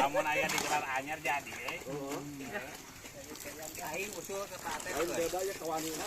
Lamun aya di gelar anyar jadi euy. Aing usul ke Pak Atep. Aing beda ya kawanina.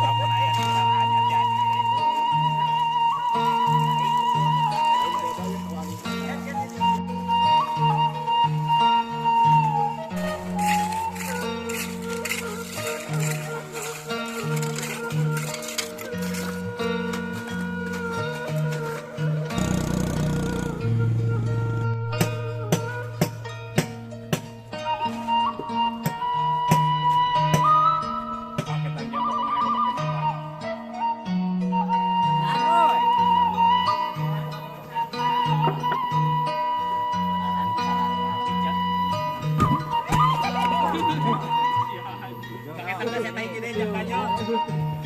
Lamun aya di gelar anyar jadi euy. Paketan jam kumaha paketan. Paketan teh saya gede jak kanyo.